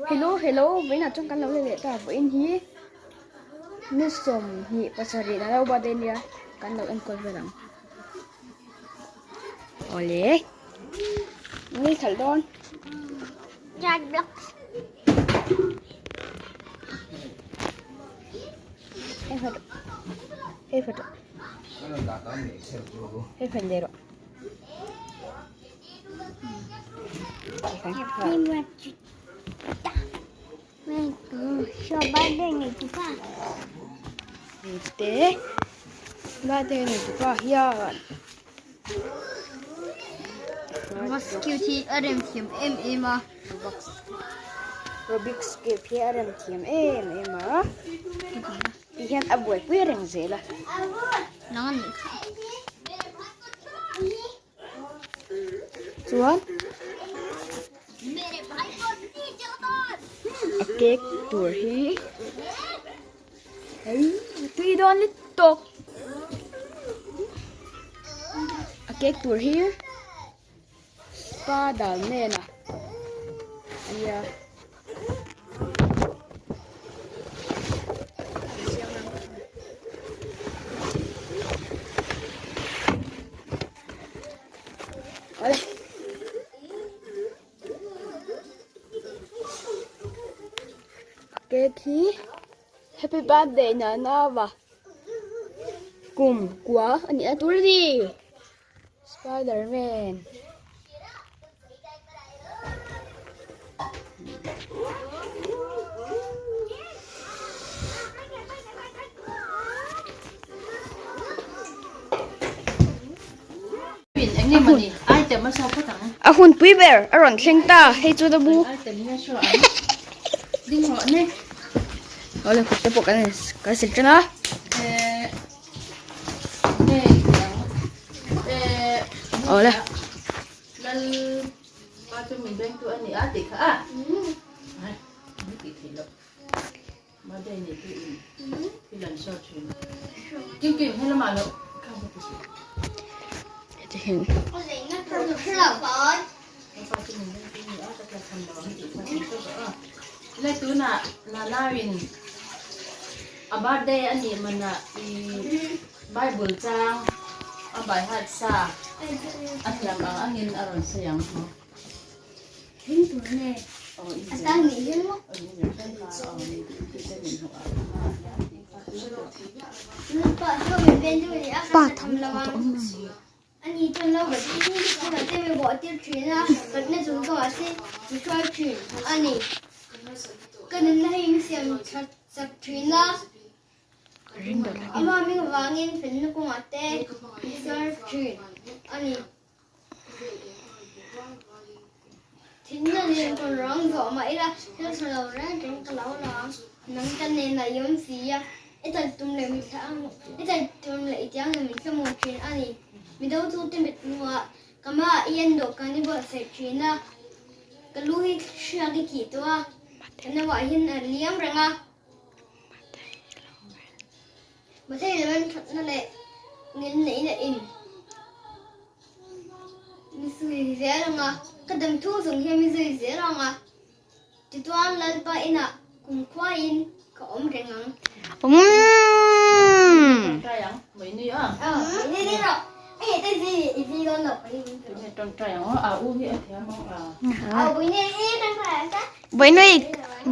Hello hello vawiinah chuan kan lo la leh ta vawiin hi ni 27 na lo birthday nia kan lo enkawl vel ang awle ni khalh dawn hei photo hei photo hei photo leh rawh. Te birthday nei tupa hian Rubik's Cube hi a rem thiam em em a. Rubik's Cube hi a rem thiam em em a. Ti hian a buaipui reng zel a. Nang a nih kha. Chuan a cake tur hi hei tui dawn lutuk a cake tur hi spa dal nen a ania. Cake hi happy birthday Nanawa kum kua a nih na tur a ni Spiderman. A hun pui ber a rawn thleng ta hei chu bu awle kut te pawh kan kan sil tan a. Awle. A birthday a nih manah i Bible chang a by heart sa a thiam ang angin a rawn sawi ang maw? Pa tham lo tawh ang mai.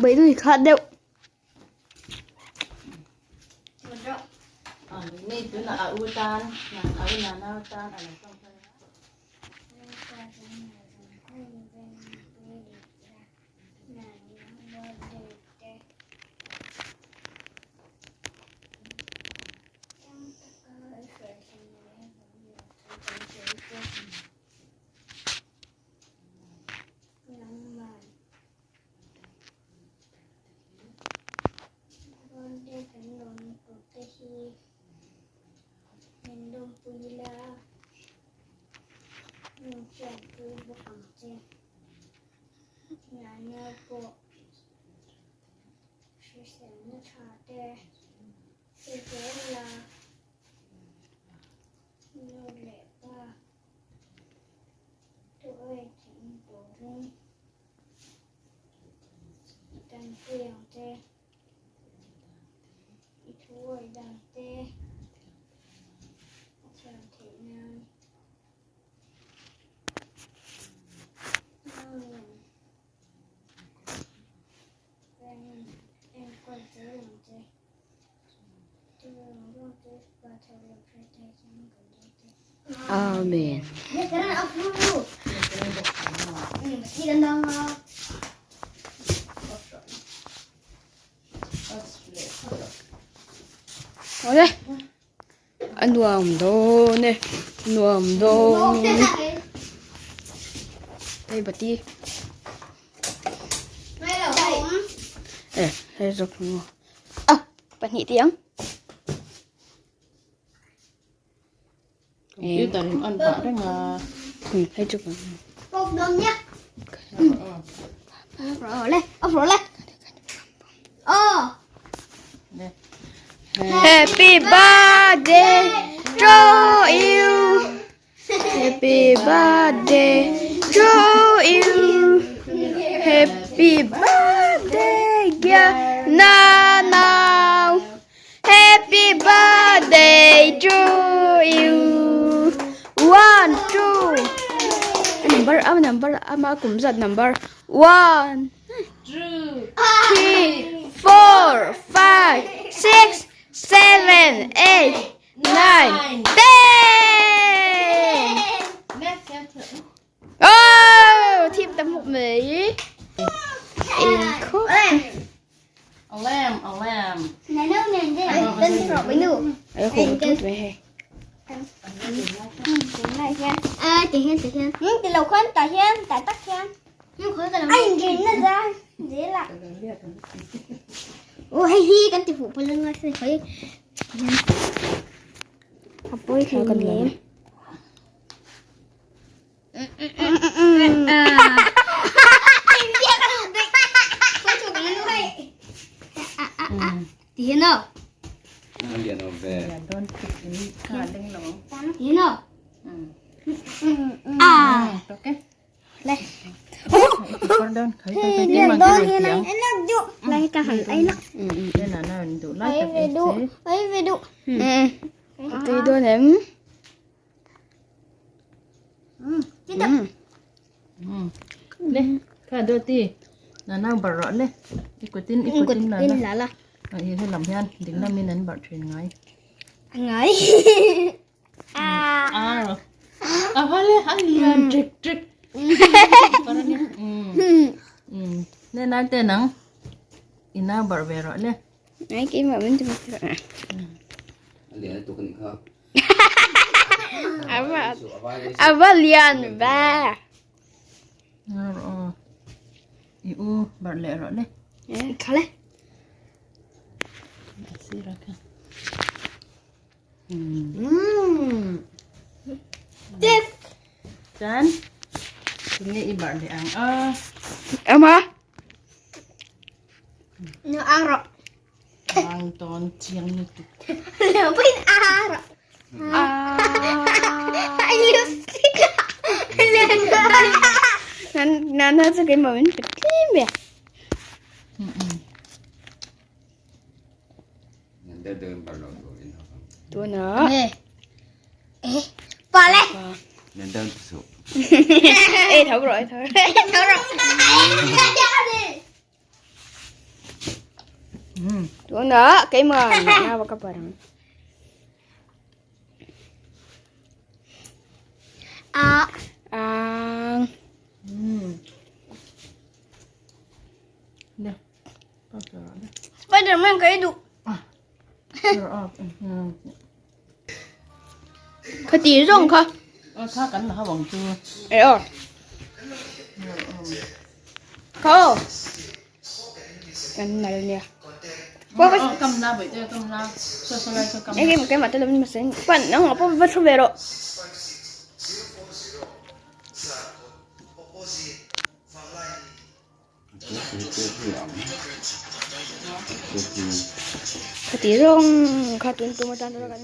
Bainui kha deuh. Amen. Awle a nuam dawn e nuam dawn e hei bati e hei zawk maw a pahnih tih ang. Computer in on pah reng a. Hei chu kan. Happy birthday to you. Happy birthday to you. Happy birthday dear Nana. Happy birthday to you. One, two. Number a number ama kum zat number. One, two, three, four, five, six, seven, eight, nine, ten. Oh, thim tam huk mai. In khawp. A lamb, a lamb. Ai khổ chút về hè. Thla kan la. Tui dawn em? Le, kha do ti. Na nang bar rawh le. I kutin i kutin la la. La. A hi he lam hian ding lamin an bar thin ngai. Ngai. A ro. A va le a lian trik trik. Le nai te nang. I nau bar ve rawh le. Nai keimah min ti rawh. A lian lutuk a nih kha. A va lian ve. I u barh leh rawh le. Kha le. Sira kha. Chuan tunge i barh leh ang a. Ama. Nó ăn rồi. Ang tawn chiang lutuk. Nó bên ăn rồi. Nan nan chu keimah min pe tlem ve. Tuna. Bỏ lên. Ê thấu rồi thấu rồi. Thấu rồi. Tuna keimah na va ka parang. À. Ang. Le. Pak rawh le. Spider-Man cái đủ. Rawh a. Kha ti zawng kha. Aw tha kan la hau ang chu. Ê aw. Kha aw. Kan nal nia. Qua Aw kam na bawih te kam na. Saw saw lai saw kam. Ê cái mà tôi làm mà sẽ bạn nó ngọc bắt thu về rồi. Kha ti zawng kha tun tum atan chuan kan.